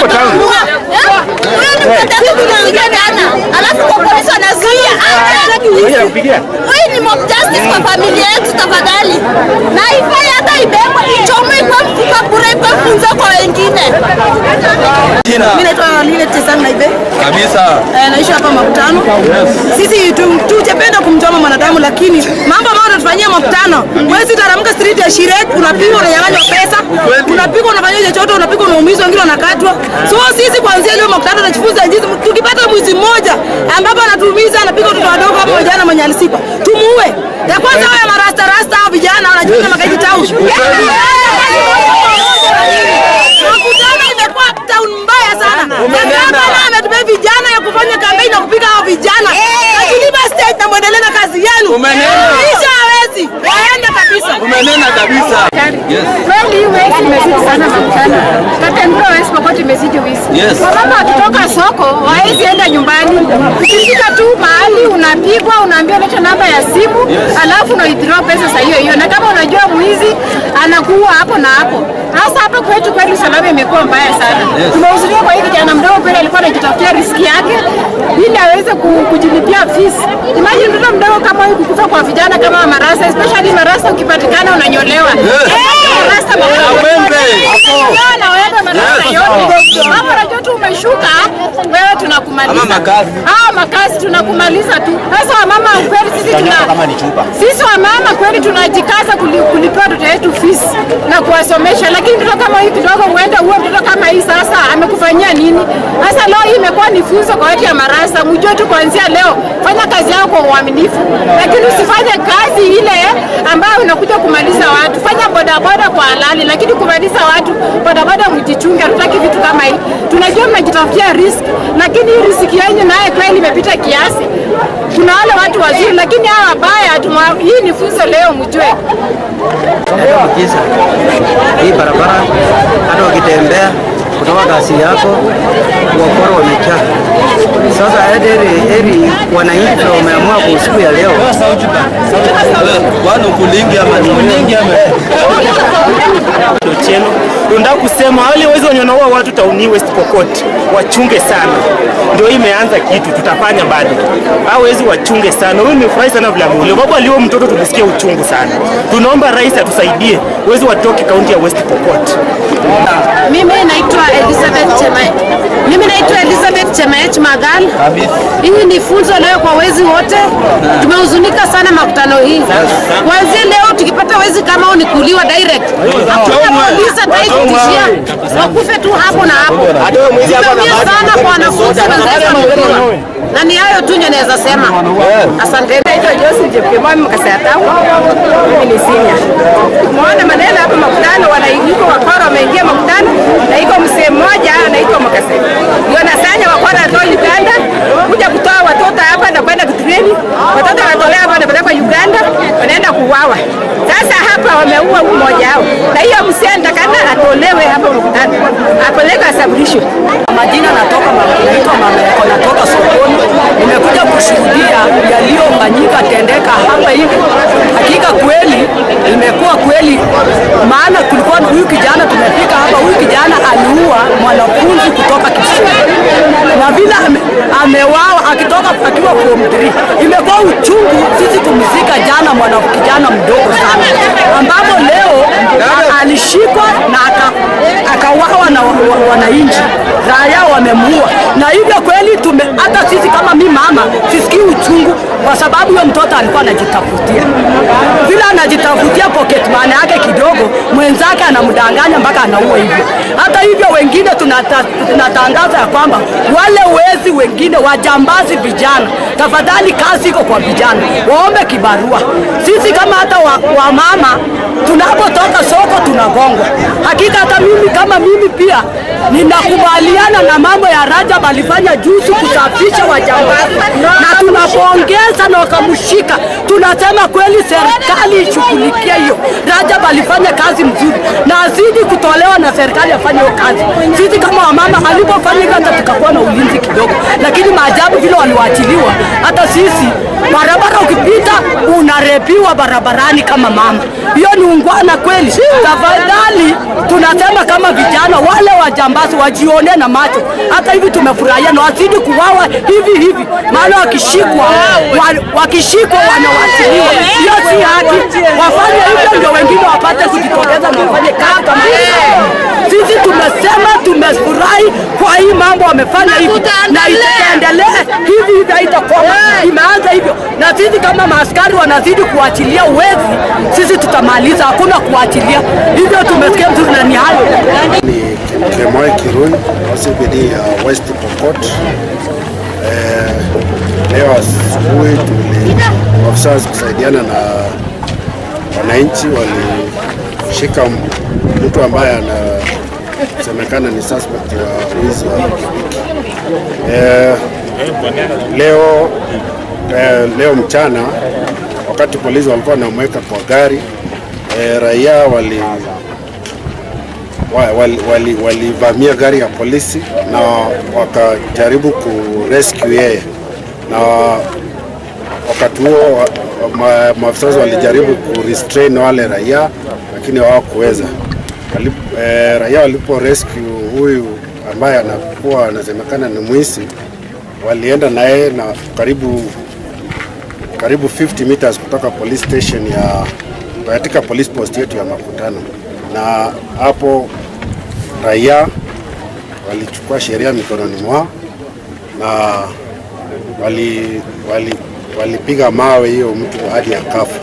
Atamuua. Huyo ni mtoto wetu tulisikia jana. Alafu kwa polisi wanazuia. Huyu ni mob justice kwa familia yetu tafadhali. Na ifai hata ibebwe ichomwe kwa mfupa bure kwa funzo kwa wengine. Mimi naitwa Linet Chesang Naibe. Kabisa. Naishi hapa Makutano. Sisi tujependa kumchoma mwanadamu, lakini mambo ambayo tunatufanyia Makutano, wewe utaramka street ya Shirek, unapigwa, unanyang'anywa pesa, unapigwa, unafanywa chochote, unapigwa, unaumizwa, wengine wanakatwa. So sisi kuanzia leo Makutano tunajifunza jinsi tukipata mwizi mmoja ambapo anatuumiza, anapiga watoto wadogo hapo, vijana mwenye alisipa, tumuue. Ya kwanza wao marasta rasta hao vijana wanajiita magaidi town. Makutano imekuwa town mbaya sana. Na gavana ametupea vijana ya kufanya kampeni na kupiga hao vijana. Lakini basi state na muendelee na kazi yenu. Kisha hawezi. Waende kabisa. Umenena kabisa. Yes. Kweli hii wezi imezidi sana Makutano. Katengura West Pokot imezidi wizi. Wamama wakitoka soko hawawezi enda nyumbani. Ukifika tu mahali unapigwa, unaambiwa leta namba ya simu, alafu una withdraw pesa saa hiyo hiyo. Na kama unajua mwizi anakuua hapo na hapo. Hasa hapa kwetu kweli usalama imekuwa mbaya sana. Tumehuzunika kwa hii kijana mdogo kweli alikuwa anajitafutia riski yake ili aweze kujilipia fees. Imagine mtoto mdogo kama huyu kukufa kwa vijana kama marasa, especially marasa ukipatikana unanyolewa. Marasa na wembe marasa yote. Hapo unajua tu umeshuka, wewe tunakumaliza. Makazi. Makazi tunakumaliza tu. Sasa wamama kweli sisi tuna sisi wamama kweli tunajikaza kulipia watoto wetu fees na kuwasomesha, lakini mtoto kama huyu kidogo huenda huo mtoto kama hii sasa amekufanyia nini? Sasa leo hii imekuwa ni funzo kwa watu ya marasa. Mjue tu kuanzia leo fanya kazi yako kwa uaminifu, lakini usifanye kazi ile ambayo unakuja kumaliza watu. Fanya bodaboda kwa halali, lakini kumaliza watu bodaboda, mjichunge. Hatutaki vitu kama hivi. Tunajua mnajitafutia risk, lakini hii risk yenu naye kweli imepita kiasi. Kuna wale watu wazuri, lakini hawa wabaya, hii ni funzo leo, mjue. Kisa hii barabara, hata wakitembea kutoka kasi yako wakora wamejaa. Sasa heri wananchi wameamua kwa siku ya leo. Bwana ukulingi ama ukulingi ama Cheno. Tunataka kusema wale wezi wenye wanaua watu tauni West Pokot wachunge sana. Ndio hii imeanza kitu tutafanya bado. Hao wezi wachunge sana. Huyu nimefurahi sana vile ameuliwa. Babu alio mtoto tulisikia uchungu sana. Tunaomba rais atusaidie wezi watoke kaunti ya West Pokot. Mimi naitwa Elizabeth Chemaech. Mimi naitwa Elizabeth Chemaech Magal. Hii ni funzo leo kwa wezi wote. Tumehuzunika sana makutano hii. Kuanzia leo tukipata wezi kama hao ni kuuliwa direct. Hakuna polisi atakayetishia. Wakufe tu hapo na hapo. Tumeumia sana kwa wanafunzi wenzetu wameuliwa. Na ni hayo tu ndio naweza sema. Asante. Naitwa Joseph Jepkemoi Mkasayatau. Mimi ni senior. Tumeona maneno hapa Makutano, wanaiko wakora wameingia Makutano na iko mzee mmoja anaitwa Mkase. Ndio anasanya wakora atoa Uganda kuja kutoa watoto hapa na kwenda kutreni. Watoto wanatolewa hapa wanapelekwa Uganda, wanaenda kuuawa. Sasa hapa wameua huyu mmoja wao. Na hiyo mzee anatakana atolewe hapa Makutano. Apelekwe asafirishwe. Majina natoka naitwa Mama Yako, natoka sokoni. Nimekuja kushuhudia yaliyofanyika tendeka hapa hivi. Hakika kweli imekuwa kweli, maana kulikuwa huyu kijana, tumefika hapa, huyu kijana aliua mwanafunzi kutoka Kisumu na vile amewawa akitoka akiwa form 3. Imekuwa uchungu sisi kumzika jana mwana kijana mdogo sana, ambapo leo alishikwa na akawawa na wananchi raia wamemuua, na hivyo kweli hata sisi kama mi mama sisikii uchungu, kwa sababu huyo mtoto alikuwa anajitafutia vile anajitafutia pocket money yake kidogo, mwenzake anamdanganya mpaka anaua hivyo. Hata hivyo wengine tunatangaza ya kwamba wale wezi wengine wajambazi vijana, tafadhali kazi iko kwa vijana, waombe kibarua. Sisi kama hata wa mama tunapotoka soko tunagongwa. Hakika hata mimi kama mimi pia ninakubaliana na mambo ya Rajab alifanya juzi kusafisha wajambazi, na tunapongeza na wakamshika. Tunasema kweli serikali ishughulikie hiyo. Rajab alifanya kazi mzuri na azidi kutolewa na serikali afanye hiyo kazi. Sisi kama wamama alipofanya hivyo hata tukakuwa na ulinzi kidogo, lakini maajabu vile waliwaachiliwa, hata sisi barabara ukipita unarepiwa barabarani kama mama. Hiyo ni ungwana kweli? Tafadhali tunasema kama vijana wale wajambazi wajione na macho. Hata hivi tumefurahia na wazidi kuwawa hivi hivi, maana wakishikwa wanawachiliwa. Hiyo si haki, wafanye hivyo ndio wengine wapate kujitokeza na wafanye kazi kama hiyo. Sisi tumesema tumefurahi kwa hii mambo wamefanya hivi, na itaendelea hivi hivi, haitakoma. Imeanza hivyo, na sisi kama maaskari wanazidi kuachilia uwezi, sisi tutamaliza, hakuna kuachilia. Hivyo tumesikia mzuri na ni hayo. Ni Kemoi Kirui wa CBD ya West Pokot. Leo asubuhi tuli officers kusaidiana na wananchi walishika mtu ambaye anasemekana ni suspect wa wizi wa pikipiki. Leo mchana wakati polisi walikuwa wanamweka kwa gari, raia walivamia gari ya polisi na wakajaribu ku rescue yeye, na wakati huo maafisa walijaribu ku restrain wale raia, lakini hawakuweza. Raia walipo rescue huyu ambaye anakuwa anasemekana ni mwizi, walienda na yeye na karibu 50 meters kutoka police station ya katika police post yetu ya Makutano, na hapo raia walichukua sheria mikononi mwao na walipiga mawe hiyo mtu hadi akafa.